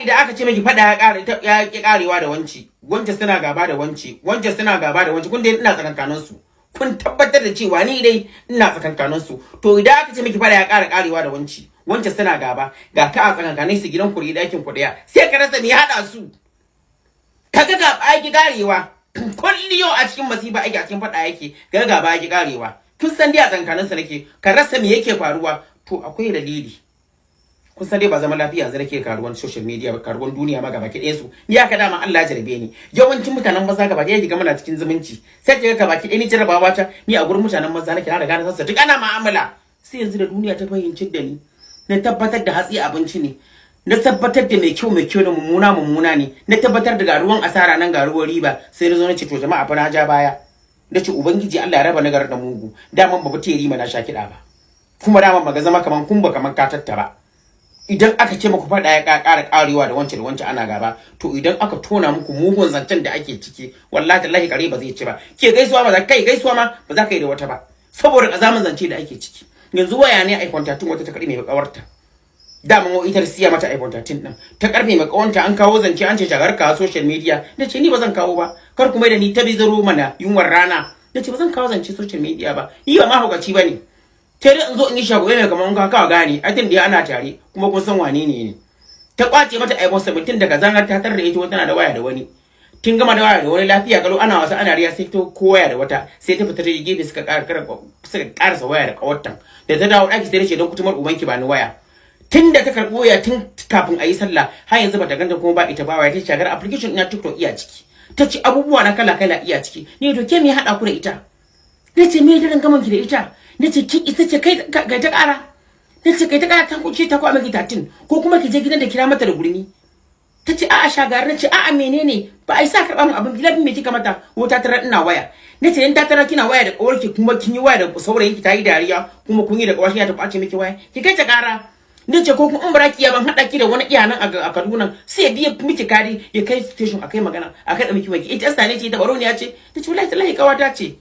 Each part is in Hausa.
Idan aka ce miki fada ya ƙare, ya ki karewa da wanci, wance suna gaba da wanci, wance suna gaba da wanci, kun dai ina tsakankanin su, kun tabbatar da cewa ni dai ina tsakankanin su. To idan aka ce miki fada ya ƙara karewa da wanci, wance suna gaba, ga ka a tsakankanin su, gidan ku dakin ku daya, sai ka rasa me ya hada su. Kaga gaba ya ki karewa, kulliyo a cikin masifa ake, a cikin fada yake, ga gaba ya ki karewa. Kun san dai a tsakankanin su nake, ka rasa me yake faruwa. To akwai dalili. Kun san dai ba zaman lafiya yanzu nake karuwan social media ba, karuwan duniya ma gaba ki ɗayan su. Ni haka dama Allah ya jarabe ni. Yawancin mutanen maza gaba ɗaya kiga muna cikin zumunci, sai kiga gaba ki ɗaya ni jarabawa ta ni a gurin mutanen maza nake. Na riga na san duk ana mu'amala. Sai yanzu da duniya ta fahimci da ni, na tabbatar da hatsi abinci ne, na tabbatar da mai kyau mai kyau da mummuna mummuna ne, na tabbatar da ga ruwan asara nan, ga ruwan riba. Sai na zo na ce, to jama'a fa, na ja baya. Na ce Ubangiji Allah ya raba nagari da mugu. Daman ba ta rima na sha kiɗa ba, kuma daman ba ga zama kaman kumba kaman ka tattara. Idan aka ce muku faɗa ya ƙara ƙarewa da wancan da wancan ana gaba, to idan aka tona muku mugun zancen da ake ciki, wallahi tallahi kare ba zai ci ba. Ke gaisuwa ba za kai gaisuwa ma ba za ka yi da wata ba, saboda ƙazamin zance da ake ciki. Yanzu waya ne iPhone 13, wata ta karɓe mai kawarta. Dama wa ita siya mata iPhone 13 din, ta karɓe mai kawanta. An kawo zance, an ce shagar ka social media. Na ce ni ba zan kawo ba, kar kuma da ni ta bizaro mana yunwar rana. Na ce ba zan kawo zance social media ba, ni ba mahaukaci ba ne. Sai dai in zo in yi shagoye mai kamar ka kawo gane a tun da ana tare, kuma kun san wane ne ne. Ta kwace mata iPhone 17 daga zanar ta tarda ita tana da waya da wani. Kin gama da waya da wani lafiya kalau, ana wasa ana riya, sai ta ko waya da wata, sai ta fita ta gefe, suka ƙara suka karasa waya da kawartan. Da ta dawo daki, sai ta ce, don kutumar ubanki ba ni waya. Tun da ta karɓo waya, tun kafin a yi sallah har yanzu bata ganta kuma ba ita ba waya. Ta shagar application ina TikTok iya ciki, ta ci abubuwa na kala kala iya ciki. Ni to ke me haɗa ku da ita? Nace me ta gaman ki da ita? Nace ki ita ce kai kai ta ƙara. Nace kai ta ƙara, ta kuce ta kwa miki 13, ko kuma ki je gidan da kira mata da gurmi. Ta ce a'a shagari. Nace a'a, menene? Ba ai sa karɓa min abin gidan me kika mata? Ko ta tarar ina waya. Nace in ta tarar kina waya da kawarki, kuma kin yi waya da saurayin ki, ta yi dariya, kuma kun yi da kawarki, ta kwace miki waya, ki kai ta ƙara. Nace ko kuma in baraki ya ban hada ki da wani iya nan a Kaduna, sai ya biya miki kari, ya kai station, akai magana, akai da miki waki. Ita ne ce ita baroniya ce. Ta ce wallahi tallahi kawata ce.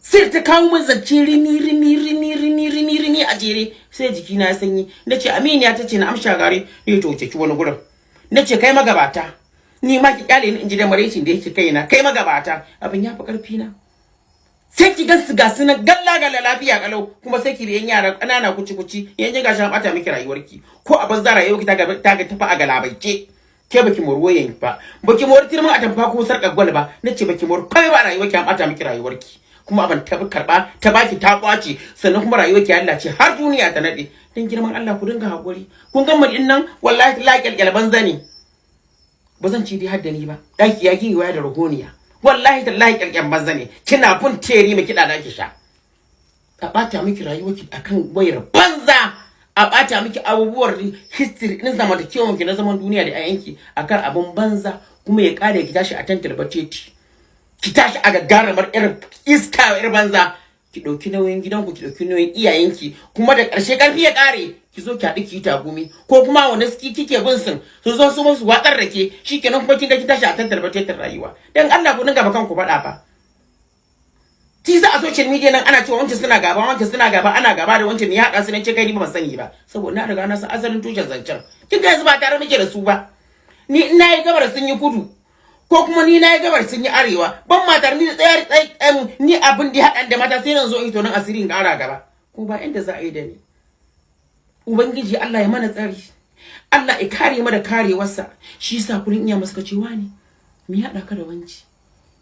Sai ta kawo min zance rimi rimi rimi rimi rimi rimi a jere, sai jikina ya sanyi. Nace aminiya ta ce na amsha gare ni. To ce ki wani gurin. Nace kai magabata, ni ma ki kyale ni in ji da maraicin da yake kaina. Kai magabata, abin ya fi karfi na. Sai ki ga su ga su na galla galla lafiya kalau, kuma sai ki yan yara kanana kuci kuci yanzu gashi an bata miki rayuwarki ko a banza. Rayuwarki ta ga ta ga tafi a galabaice. Ke baki mori wayan ba, baki mori turmin atamfa ko sarkar gwal ba. Nace baki mori kai ba, rayuwarki an bata miki rayuwarki, kuma abin ta karba ta baki ta kwace, sannan kuma rayuwarki Allah ce har duniya ta nade. Dan girman Allah ku dinga hakuri. Kun ga mu nan, wallahi la kyalkyal banza ne, ba zan ci dai hadda ni ba. Daki ya giwa da rahoniya, wallahi tallahi kyalkyal banza ne. Kina fun teri mai kida da ki sha, a bata miki rayuwarki akan wayar banza, a bata miki abubuwan history din zamantakewan ki na zaman duniya da 'ya'yanki akan abun banza, kuma ya kare ki tashi a tantar baceti, ki tashi a gaggaramar yar iska, yar banza. Ki ɗauki nauyin gidanku, ki ɗauki nauyin iyayenki, kuma da ƙarshe ƙarfi ya ƙare, ki zo ki haɗu ki yi tagumi, ko kuma wani suki kike bin sun su zo su musu watsar da ke, shikenan kuma kin ga ki tashi a tantar batetar rayuwa. Dan Allah ku dinga ba kanku faɗa fa. Ti za a social media nan ana cewa wancan suna gaba, wancan suna gaba, ana gaba da wancan, ya haɗa su ne? Ce kai ni ba sani ba, saboda na riga na san asalin tushen zancen. Kin ga yanzu ba tare muke da su ba. Ni ina yi gabar sun yi kudu, ko kuma ni na yi gabar sun yi arewa, ban matar ni tsayar tsaye ni abin da ya haɗa da mata, sai nan zo in tonon asiri in ƙara gaba, ko ba inda za a yi da ni. Ubangiji Allah ya mana tsari, Allah ya kare mu da karewarsa. Shi yasa kullun iya masu cewa ne, me ya haɗa ka da wanci?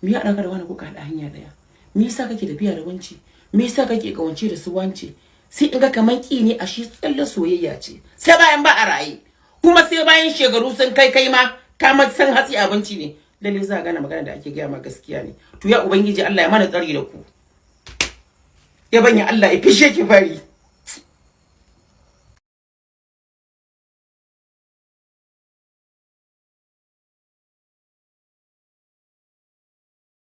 Me ya haɗa ka da wani kuka haɗa hanya ɗaya? Me yasa kake tafiya da wanci? Me yasa kake kawance da su wance? Sai in ga kaman ki ne, a shi tsalle soyayya ce. Sai bayan ba a raye, kuma sai bayan shekaru sun kai, kai ma ka ma san hatsi abinci ne, lalle za a gane magana da ake gaya ma gaskiya ne. To ya Ubangiji Allah ya mana tsari da ku. Ya banya Allah ya fishe ki fari.